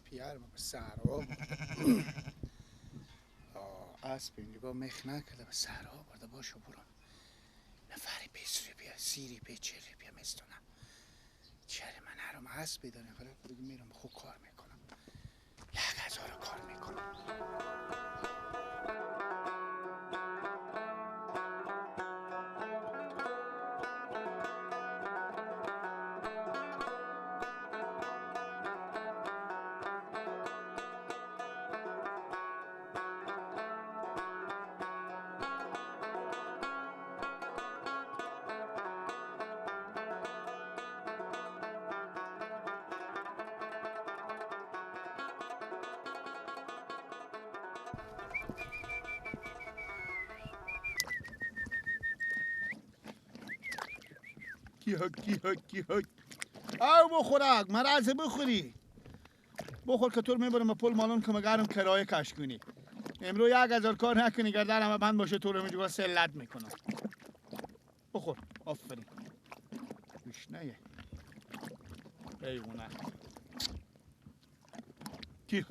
پیرم به صحرا اسب اینجا مخ نکرده به صحرا برده باشه برم نفری 20 روپیه 30 روپیه 40 روپیه میستونم. چرا من هرم اسب دارم خدا دیگه میرم خوب کار میکنم 1000 کار میکنم. کی هک او بخورک مرض بخوری بخور که تو رو میبرم پول مالون که مگرم کرایه کش کنی. امروز 1000 کار نکنی گردن همه بند باشه تو رو میجوگا سلت میکنم. بخور آفرین گوش نیه حیوانه. کی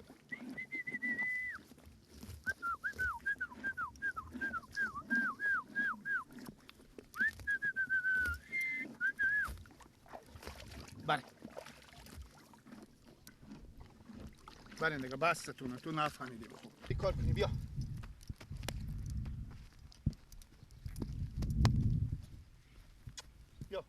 بله دیگه بستتونه تو نفهمیدی. بخور کار کنی بیا. بیا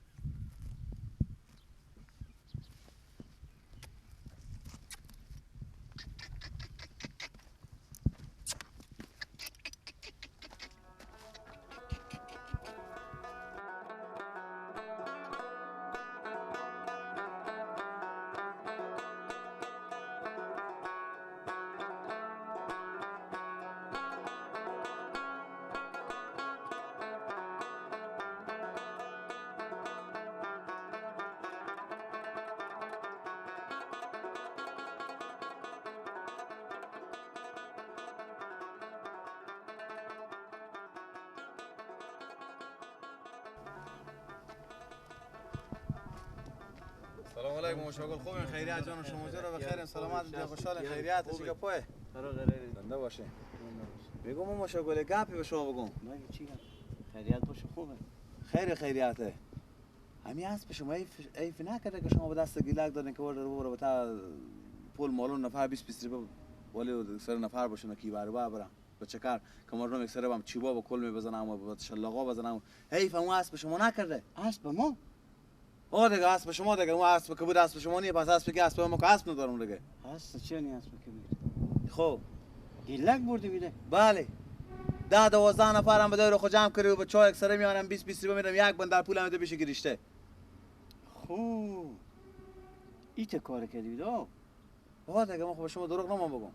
سلام علیکم مشاغل خوبین خیریت جان شما جان بخیر سلامت بیا خوشحال خیریت چی گپای زنده باشه. بگم مشاغل گپی به شما بگم. مگه چی گپ؟ خیریت باشه خوبه. خیر خیریته. همین اسب شما ایف نکرده که شما به دست گیلک دادین که ورده رو تا پول مالون نفر 20 روپیه ولی سر نفر باشه نه کی بر برم به چکر که مردم یک سر بام چوبا با کل میبزنم و با شلاقا بزنم. حیف اون اسب شما نکرده. اسب ما؟ آه دیگه اسب شما دیگه اون اسب که بود اسب شما نیه. پس اسب که اسب ما که اسب ندارم دیگه. اسب چه نی اسب که بود؟ خب گیلک برده بیده. بله 10 12 نفرم به دور خود جمع کردی و به چای یک سره میارم 20 روپیه میدم یک بندر پولم میده بشه گریشته. خب ایت کار کردی بیده. آه دیگه ما خب شما دروغ نمام بگم.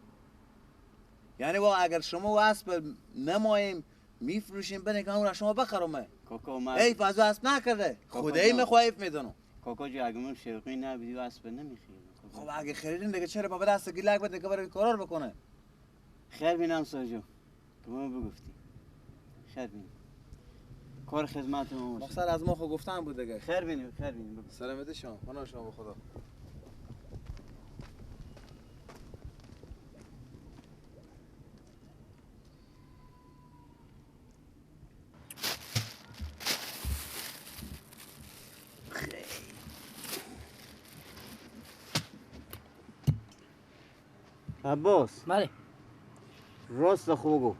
یعنی با اگر شما و اسب نماییم میفروشیم بنه که اون را شما بخرم. کاکا من حیف از اسب نکرده خدایی میخواه حیف میدونم. کاکا جو اگه من شوقی نبودی و اسب نمیخریدم. خب اگه خریدین دیگه چرا با دست گیلک بده که برای قرار بکنه؟ خیر بینم ساجو که ما بگفتی خیر بینم کار خدمت ما باشه. مقصد از ما خو گفتن بود دیگه. خیر بینیم خیر بینیم. سلامتی شما خدا شما به خدا. عباس. بله راست خوب گو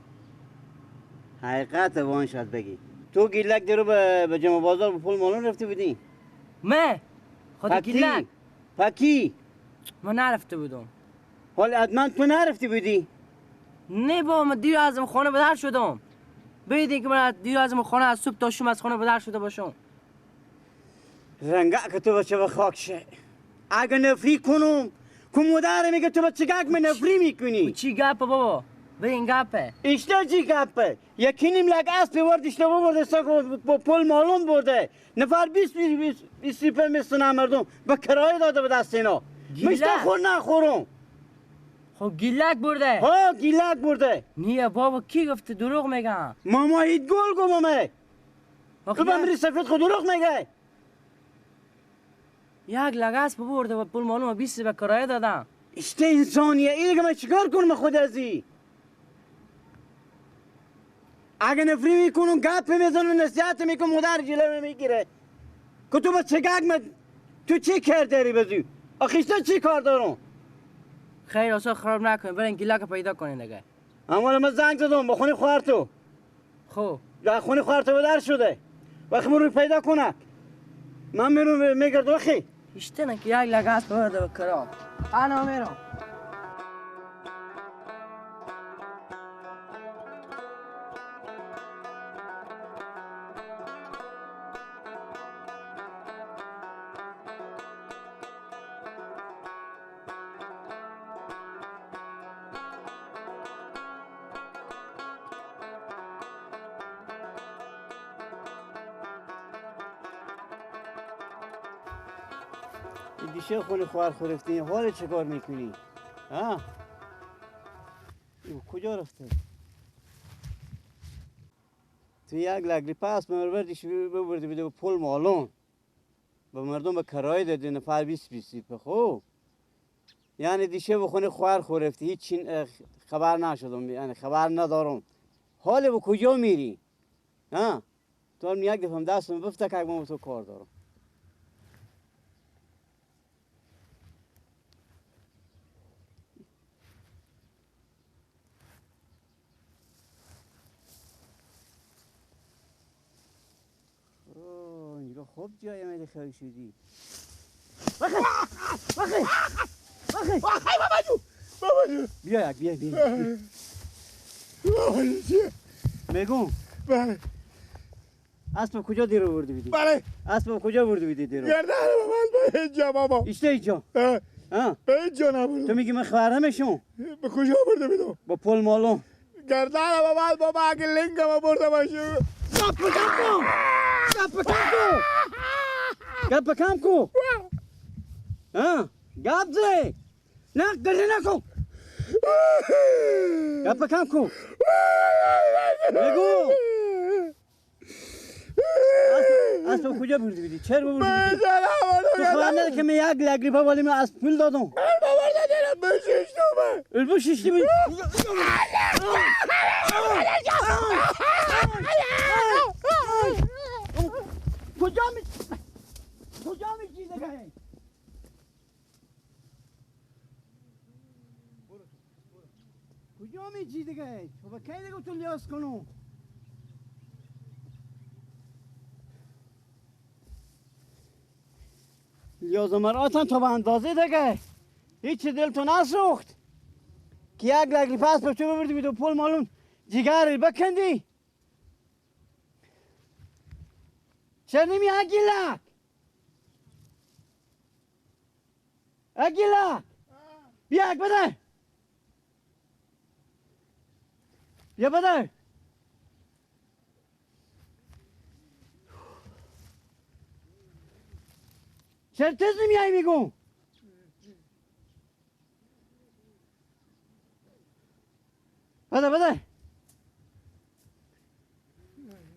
حقیقت وان شد بگی. تو گیلک درو به جمع بازار به پول مالون رفته بودی؟ من خود گیلک پکی من نرفته بودم. حال حتما تو نرفته بودی؟ نه بابا من دیر از خانه بدر شدم. بیدین که من دیر از خانه از صبح تا شام از خانه بدر شده باشم. رنگه که تو بچه به خاک شه اگه نفری کنم که مادر میگه تو بچه گگ من نفری میکنی. چی گپه بابا؟ به این گپه ایشتا چی گپه؟ یکی نیم لک اسب ورد ایشتا برده سگ با پول معلوم برده نفر 20 روپیه میستونم مردم به کرایه داده به دست اینا. میشتا خور نخورم. خب گیلک برده. ها گیلک برده. نیه بابا کی گفته دروغ میگم؟ ماما هیت گل گو مامه تو بمری سفید خود دروغ میگه. یک لک اسب برده و پول معلوم 20 به کرایه دادم. اشته انسانیه این دیگه من چیکار کنم خود ازی؟ اگه نفری میکنم گپ میزنم نصیحت میکنم مادر جلوه میگیره که تو با چگک من تو چی کرده ری بزی؟ آخیشتا چی کار دارم؟ خیر اصلا خراب نکنین برین گیلک پیدا کنین دیگه. اما من زنگ زدم با خونه خواهر تو. خب خونه خواهر تو در شده وقتی من رو پیدا کنه من میرم میگردم وقتی اشته نه که یک لگه اسب برده به کرا انا میرم. دیشه خونه خوار خورفتی حال چه کار میکنی؟ ها؟ کجا رفته؟ تو یک لگری پس بردیش ببردی بده به پل مالون به مردم به کرایه دادی نفر 20 20 خب یعنی دیشه به خونه خوار خورفتی هیچ خبر نشدم یعنی خبر ندارم. حال به کجا میری؟ ها؟ تو هم یک دفعه دستم بفته که من تو کار دارم. خوب جای میده خیلی شدی. وخی وخی وخی وخی بابا جو بابا جو بیا یک بیا بیا بابا جو میگم بله. اسب کجا دیر آوردی بیدی؟ بله. اسب کجا آوردی بیدی دیرو؟ گردن من به اینجا بابا. ایشته اینجا. ها؟ به اینجا نبردم. تو میگی من خبر نمیشم. به کجا آورده بیدم؟ با پل مالون. گردن بابا بابا اگه لنگم آورده باشه. گپ کم کن. گپ کم کن. گپ کم کن. ها؟ گپ زی. نه گریه نکن. گپ کم کن. بگو. اسب کجا بردی بیدی؟ چرا بردی بیدی؟ تو خبر نداری که من یک لگری پا ولی من اسب پول دادم. من بابا ندارم بششتم. بششتی بی؟ کجا می کجا می چیزه گه؟ کجا می چیزه گه؟ تو با کی دیگه تو لیاس کنو؟ لیاز مراتن تا به اندازه دیگه هیچ دل تو نسوخت که یک لگلی پس به تو ببردی بیدو پول مالون جگر بکندی. چرا نمی اگیلک؟ اگیلک بیا اگ بده بیا بده. چرا تز نمیای میگم؟ بده بده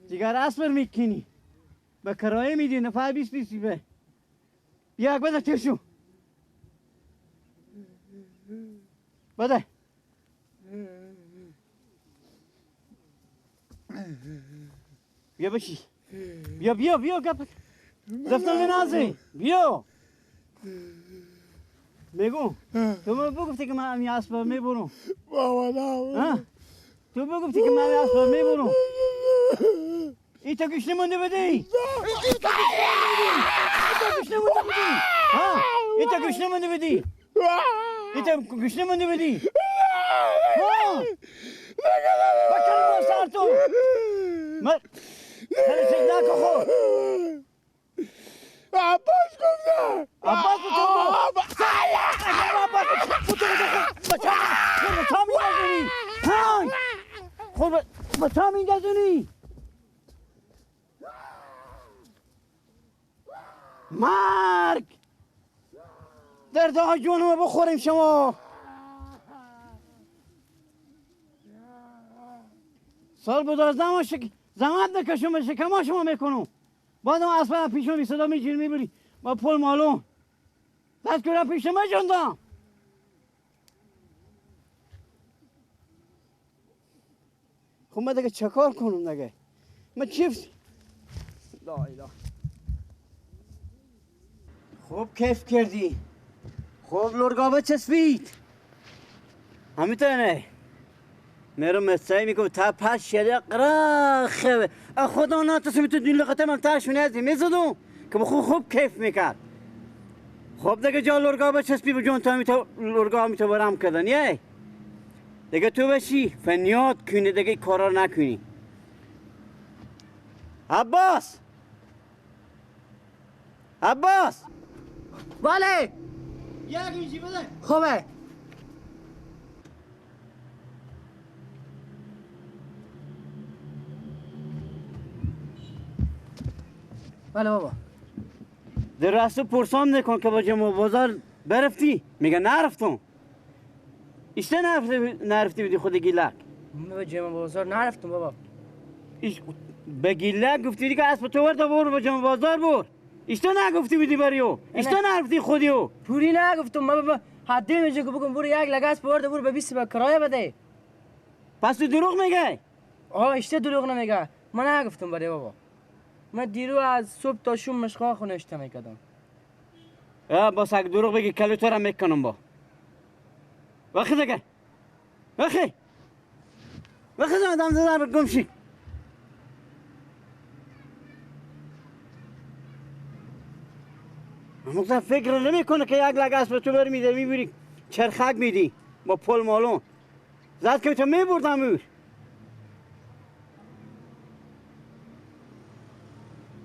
جگر اسبر میکنی به کرایه میدی نفر 20 20 به بیا بده ترشو بده. بیا بشی بیا بیا بیا گپ دفتر نازی بیا. میگم تو من بگفتی که من امی اسب میبرم. بابا نه تو بگفتی که من امی اسب میبرم. ای تا گوش نمونده بدی. ای تا گوش نمونده بدی. ها ای تا گوش نمونده بدی. ای تا گوش نمونده بدی. ها بکر ما سر تو من سر نکن خود. عباس گفتم عباس تو عباس خب بچه میندازونی مرگ دردها جونمو بخوریم شما. سال 12 زحمت نکشم شکما شما میکنم بعدم اصلا پیشم صدا میگیری میبری با پول مالون دست که پیش ما جندم. خب من دیگه چه کار کنم دیگه؟ من چیف لا اله. خوب کیف کردی، خوب لرگا بچسبید. همینطور میرم مسایی میکنم تا پس شده قراخه خدا ناتسمی تو دین لقطه من تاش منازی میزدم که بخو خوب کیف میکرد. خوب دیگه جا لرگا بچسبی به جون تا میتو لرگا میتو برام کردن یه دیگه تو بشی فنیات کنی دیگه کارا نکنی. عباس عباس بله یک میشی بده. خوبه. بله بابا. در راستو پرسان نکن که با جمع بازار برفتی؟ میگه نرفتم. ایشته نرفتی بودی خود گیلک؟ من به جمع بازار نرفتم بابا. به گیلک گفتی که اسب تو ورده برو به جمع بازار بر. ایشته نگفتی بودی بری او. ایشته نرفتی خودی او. پوری نگفتم من بابا. حدی میشه که بگم برو یک لگ اسب ورده برو به 20 به کرایه بده. پس تو دروغ میگه؟ آه ایشته دروغ نمیگه. من نگفتم بری بابا. من دیرو از صبح تا شوم مشقا خونه اشته میکردم. با سگ دروغ بگی کلو تو را میکنم با. وخی دیگه. وخی. وخی زمان دم زدن گم شی. مقصد فکر نمیکنه که یک لگ اسب تو بر میده میبری چرخک میدی با پل مالون. زد که تو میبردم.